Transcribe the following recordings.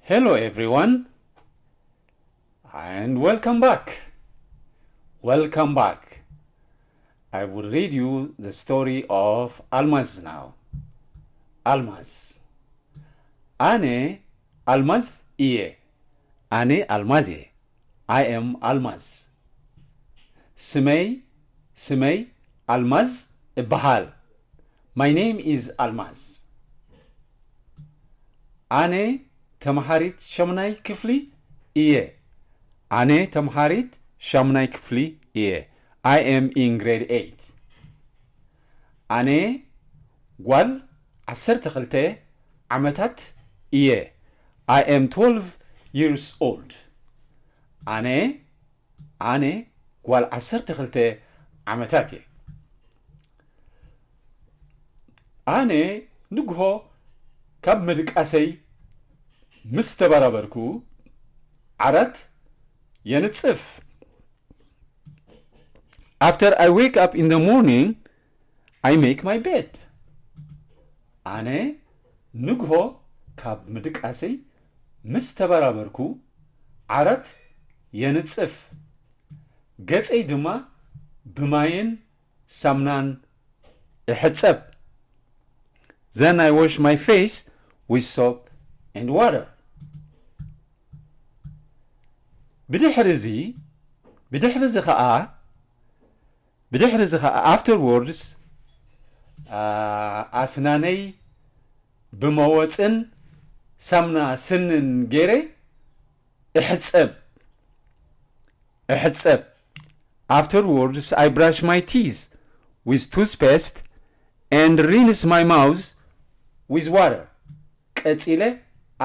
Hello everyone and welcome back. Welcome back. I will read you the story of Almaz now. Almaz. ኣነ ኣልማዝ እየ። ኣነ ኣልማዝ እየ። I am ኣልማዝ። ስመይ ስመይ ኣልማዝ እበሃል። My name is ኣልማዝ። ኣነ ተምሃሪት ሻምናይ ክፍሊ እየ። ኣነ ተምሃሪት ሻምናይ ክፍሊ እየ። I am in grade eight. ኣነ ጓል ዓሰርተ ክልተ ዓመታት እየ። I am twelve years old. ኣነ ኣነ ጓል ዓሰርተ ክልተ ዓመታት እየ። ኣነ ንግሆ ካብ ምድቃሰይ ምስ ተበራበርኩ ዓራት የንጽፍ። After I wake up in the morning, I make my bed. ኣነ ንግሆ ካብ ምድቃሰይ ምስ ተበራበርኩ ዓራት የንጽፍ። ገጸይ ድማ ብማይን ሳምናን እሕጸብ። Then I wash my face with soap and water. ብድሕሪ እዚ ብድሕሪ እዚ ኸኣ ብድሕሪ እዚ ኸኣ afterwards ኣስናነይ ብመወፅን ሳምና ስንን ገይረ እሕፀብ እሕፀብ። Afterwards I brush my teeth with toothpaste and rinse my mouth with water. ቀጺለ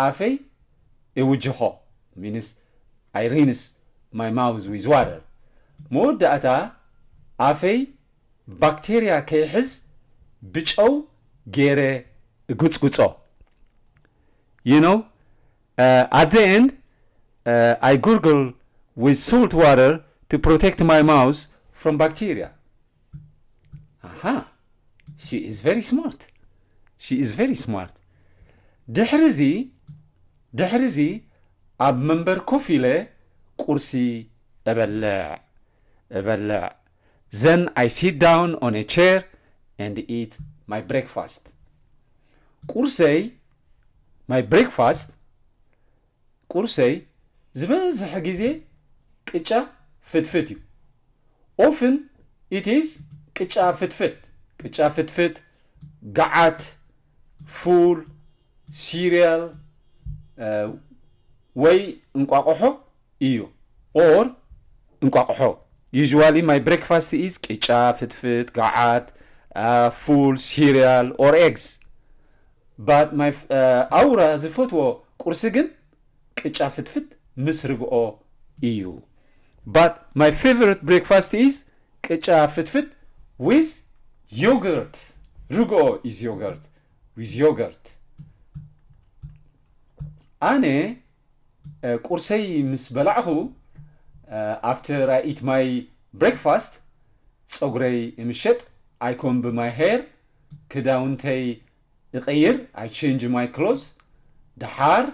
ኣፈይ እውጅኾ means I rinse my mouth with water. መወዳእታ ኣፈይ ባክቴርያ ከይሕዝ ብጨው ገይረ እጉጽጉጾ። You know, uh, at the end, uh, I gurgle with salt water to protect my mouth from bacteria. Aha, she is very smart. She is very smart. ድሕሪ እዚ ድሕሪ እዚ ኣብ መንበር ኮፍ ኢለ ቁርሲ እበልዕ እበልዕ። Then I sit down on a chair and eat my breakfast. ቁርሰይ my breakfast ቁርሰይ ዝበዝሕ ግዜ ቅጫ ፍትፍት እዩ። Often it is ቅጫ ፍትፍት ቅጫ ፍትፍት፣ ገዓት፣ ፉል፣ ሲሪያል ወይ እንቋቑሖ እዩ። Or እንቋቑሖ። Usually my breakfast is ቅጫ ፍትፍት፣ ገዓት፣ ፉል፣ ሲሪያል or eggs. But my ኣውራ ዝፈትዎ ቁርሲ ግን ቅጫ ፍትፍት ምስ ርግኦ እዩ። But my favorite breakfast is ቅጫ ፍትፍት with yogurt. ርግኦ is yogurt. With yogurt. ኣነ ቁርሰይ ምስ በላዕኹ after I eat my breakfast ጸጉረይ እምሸጥ። I comb my hair. ክዳውንተይ እቐይር። I change my clothes. ደሓር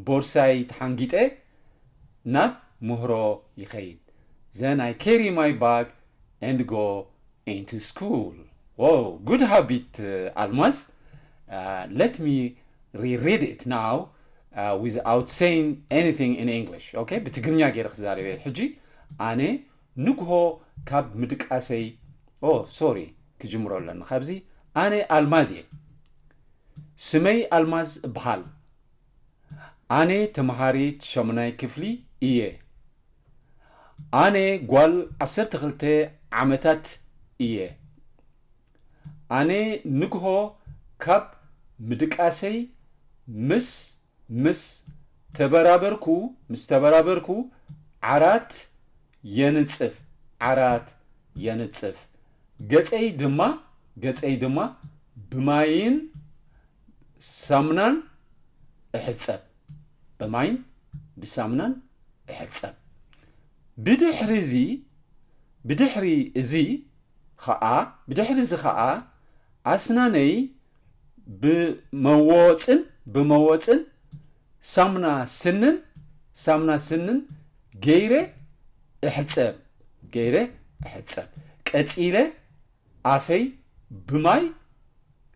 ቦርሳይ ተሓንጊጠ ናብ ምህሮ ይኸይድ። Then I carry my bag and go into school. Wow, good habit, uh, Almaz. Uh, let me reread it now uh, without saying anything in English. Okay? ብትግርኛ ገይረ ክዛረበ ሕጂ። ኣነ ንግሆ ካብ ምድቃሰይ ኦ ሶሪ ክጅምሮ ኣለኒ ካብዚ። ኣነ ኣልማዝ እየ። ስመይ ኣልማዝ እበሃል። ኣነ ተምሃሪት ሸሙናይ ክፍሊ እየ። ኣነ ጓል ዓሰርተ ክልተ ዓመታት እየ። ኣነ ንግሆ ካብ ምድቃሰይ ምስ ምስ ተበራበርኩ ምስ ተበራበርኩ ዓራት የንጽፍ ዓራት የንጽፍ። ገጸይ ድማ ገጸይ ድማ ብማይን ሳምናን እሕጸብ ብማይን ብሳምናን እሕጸብ። ብድሕሪ እዚ ብድሕሪ እዚ ኸኣ ብድሕሪ እዚ ኸኣ ኣስናነይ ብመወፅን ብመወፅን ሳሙና ስንን ሳሙና ስንን ገይረ እሕጸብ ገይረ እሕጸብ። ቀጺለ ኣፈይ ብማይ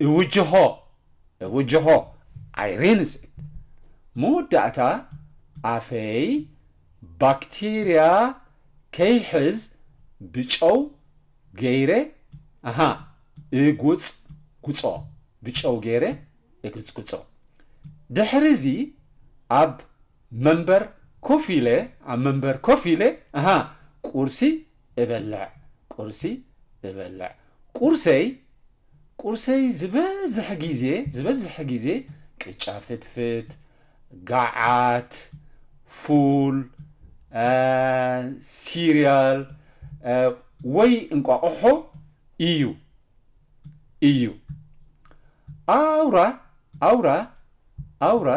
እውጅሆ እውጅሆ። I rinse it። መወዳእታ ኣፈይ ባክቴርያ ከይሕዝ ብጨው ገይረ ኣሃ እጉጽ ጉጾ ብጨው ገይረ እጉጽ ጉጾ። ድሕሪ እዚ ኣብ መንበር ኮፍ ኢለ ኣብ መንበር ኮፍ ኢለ ኣሃ ቁርሲ እበልዕ ቁርሲ እበልዕ። ቁርሰይ ቁርሰይ ዝበዝሕ ግዜ ዝበዝሕ ግዜ ቅጫ ፍትፍት፣ ጋዓት፣ ፉል፣ ሲርያል ወይ እንቋቑሖ እዩ እዩ። ኣውራ ኣውራ ኣውራ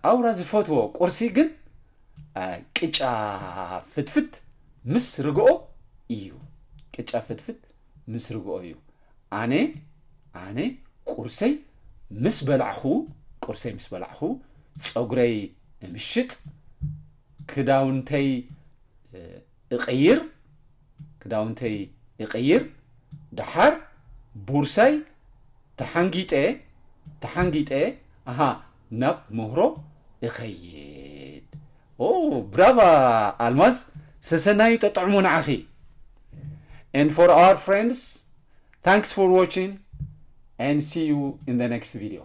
ኣውራ ዝፈትዎ ቁርሲ ግን ቅጫ ፍትፍት ምስ ርግኦ እዩ። ቅጫ ፍትፍት ምስ ርግኦ እዩ። ኣነ ኣነ ቁርሰይ ምስ በላዕኹ ቁርሰይ ምስ በላዕኹ ጸጉረይ እምሽጥ፣ ክዳውንተይ እቕይር ክዳውንተይ እቕይር፣ ደሓር ቡርሳይ ተሓንጊጠ ተሓንጊጠ ኣሃ ናብ ምህሮ እኸይድ። ኦ ብራቫ ኣልማዝ ሰሰናዩ ጠጥዕሙ ንዓኺ። And for our friends, thanks for watching and see you in the next video.